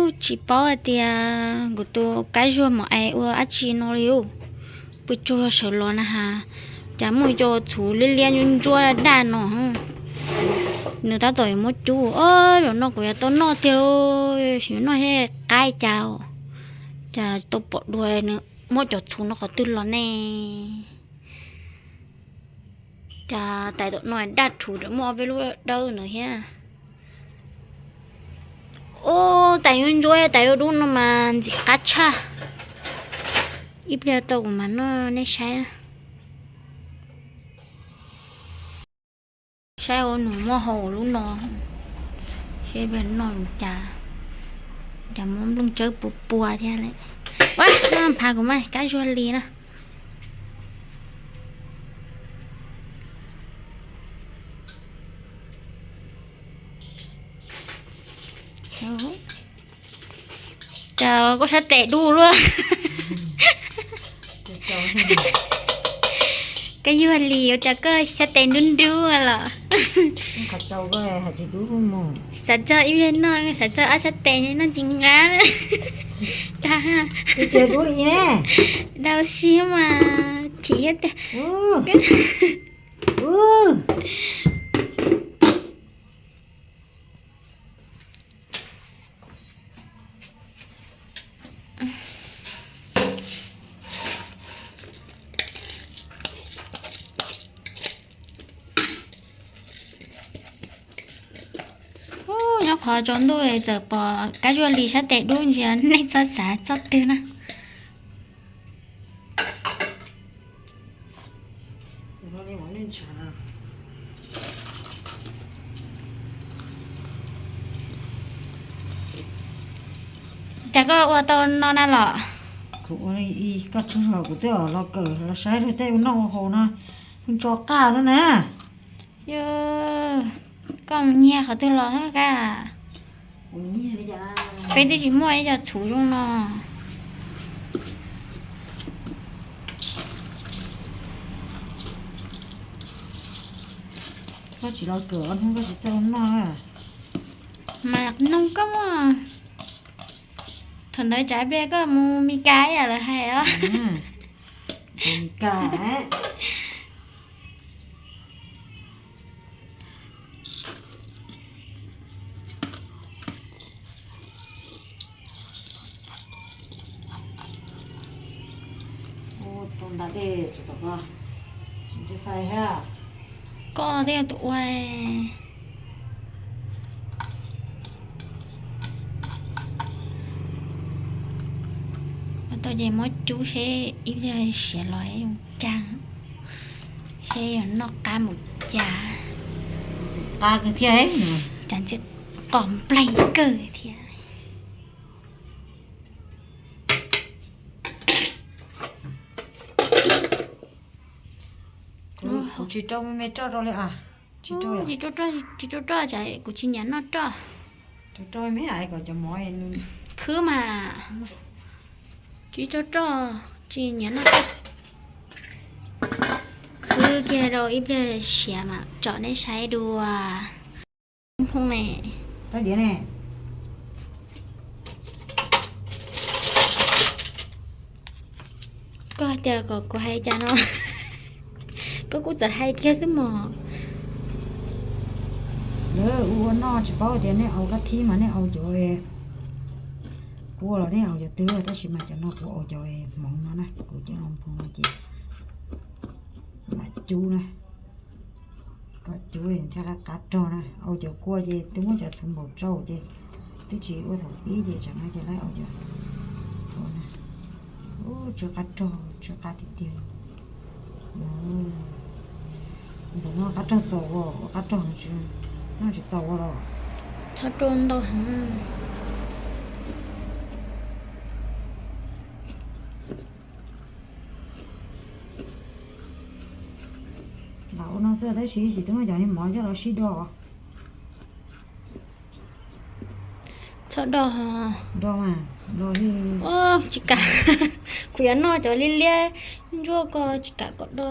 Tsis paub hais tias kuv tus kab zuag mos ais ua dab tsi no li. Pw tsuag sawv los na has, cas muaj cov txhuv liab liab ntsuab ntsuab daj daj no. Nws tab tom yuav muab cub. Ob, zaum no kuv yuav tau noj tiag lauj, yuav noj thiab qab cas, cas tau pom dua nws muab cov txhuv no qhov twg los ne. Cas tais tom no daj rhuv rau muaj ob peb lub dawb ntawd thiab. Ub, tais yuav ntsuab tais dub dub no mas ntxim qab tshaj. Ib pliag tau kuv mam noj nej saib. Saib ua nws muaj hau lub no, seb noj cas, cas muab nplooj tsawb pua pua thiab lawm. Ua, noj phav kuv mas kab zuag li na. Cas koj sab tes dub luaj. Koj yuag li ua cas koj sab tes dub dub los. Xav txog ib pliag noj, xav txog ob sab tes noj tsis nqa. Dag, dau siab mas chim tiag. Nyob qhov tsaus ntuj txawm pom kab zuag li sab tes dub ntsia nej txhob xav txoj twg na. Cas koj ua tau no na los? Kuv ua, koj tsaug zog kuv twb los kawm los saib tej ua noj ua haus no, ntso qaj xwb na. Yog koj mus nyiag qhov twg los thiab kab? Peb twb tsis muaj ib co txhuv zoo no. Koj tsis los kawm ob hnub koj tsis txawj ua noj. Mas noog koj mas, thaum ntawd tsam pliag koj mus Mes Kas ib yam lawv hais os. Mes Kas. Koj twb yog tus ua. Ua tau ces muab cub seb ib pliag siav los zoo cas, seb yog noj qab mus cas. Qab kawg thiab, cas ntxim qos nplaig kawg thiab. Kuv tsis rau me me roj rau li as. Tsis rau, tsis rau roj, tsis rau roj tsam kuv tsis nyiam noj roj. Rau roj me me kom cov mov khwb mas. Tsis rau roj, tsis nyiam noj roj. Khwb kiag rau ib pliag siav mas tsom nej saib dua. Phooj ne. Koj tias kom kuv hais cas no, koj kuj txawm hais kiag xwb mog. Lawv ua ua noj tsis paub tias nej au kab thib mas nej au cov kua los nej au cov twg, tab sis mas cov no kuv au cov hmoov no na, kuv cov hmoov no ces mam cub na. Kom cub thiaj qab rog na, au cov kua ces twb muab cov txhuv npaum tsau ces twb tsis ua thaum pib ces tsam no ces lawv au cov, tsw qab rog, tsw qab tiag tiag. Ntawm no qab rog txaus, qab rog no tsis tau los. Thov rau ntau heev. Lam ua no xwb tab sis twb muab cov niag mov coj los sib do. Txhob do. Do mas, do li. Tsis kam. Kuv yuav noj cov liab liab ntsuab ko tsis kam kom do.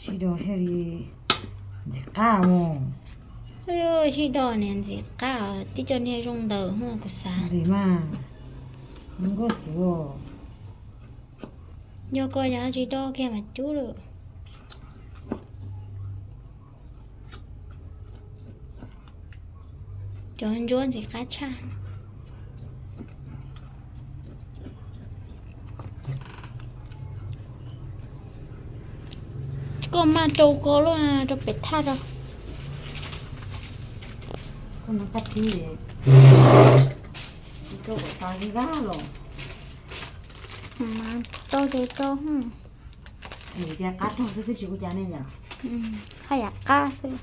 Sib do thiaj li ntxim qab mus. Sib do niag ntxim qab, tib co niag zoo ntawd kuv xav. Ntxim mas, nkauj xwb. Yog koj yog tsis do kiag mas cub lawm. Cov ntsuab ntxim qab tshaj. Koj maj rau ko luaj, rau pem thaj rau. Koj no qab tib, rau kom tas zog los. Tau ces tau. Tias qab rog xwb twb tsis ua cas ne yom. Haj yam qab xwb.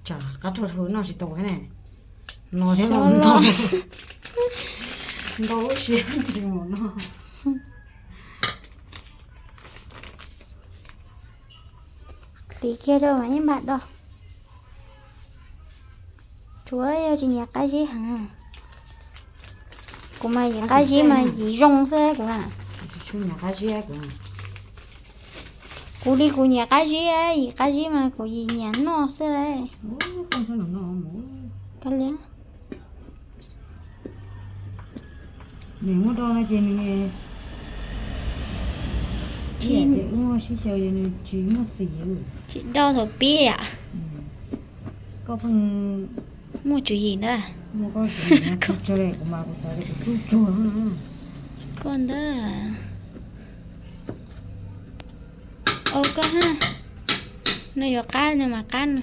Tsam qab rog hu noj tsis tau ne. No thiab no ntau, ntau lub siab tsis mus noj. Hliv kiag rau mas ib npam do. Tsuav yog tsis nyiam qab zib heev. Kuv mas yim qab zib mas yim zoo xwb kuv na. Kuv li kuv nyiam qab zib, yim qab zib mas kuv yim nyiam noj xwb lauj. Nws muab do no ces nws, tsis, nws muaj sib xyaw nws tsis muaj xim. Tsis do thaum pib yom. Koj pheej muaj tswv yim ntag. Muaj koj tswv yim no tsuj tsuag li kuv mas kuv xav tias kuv tsuj tsuag. Koj ntag. Au koj ha. No yuav qab no mas qab no.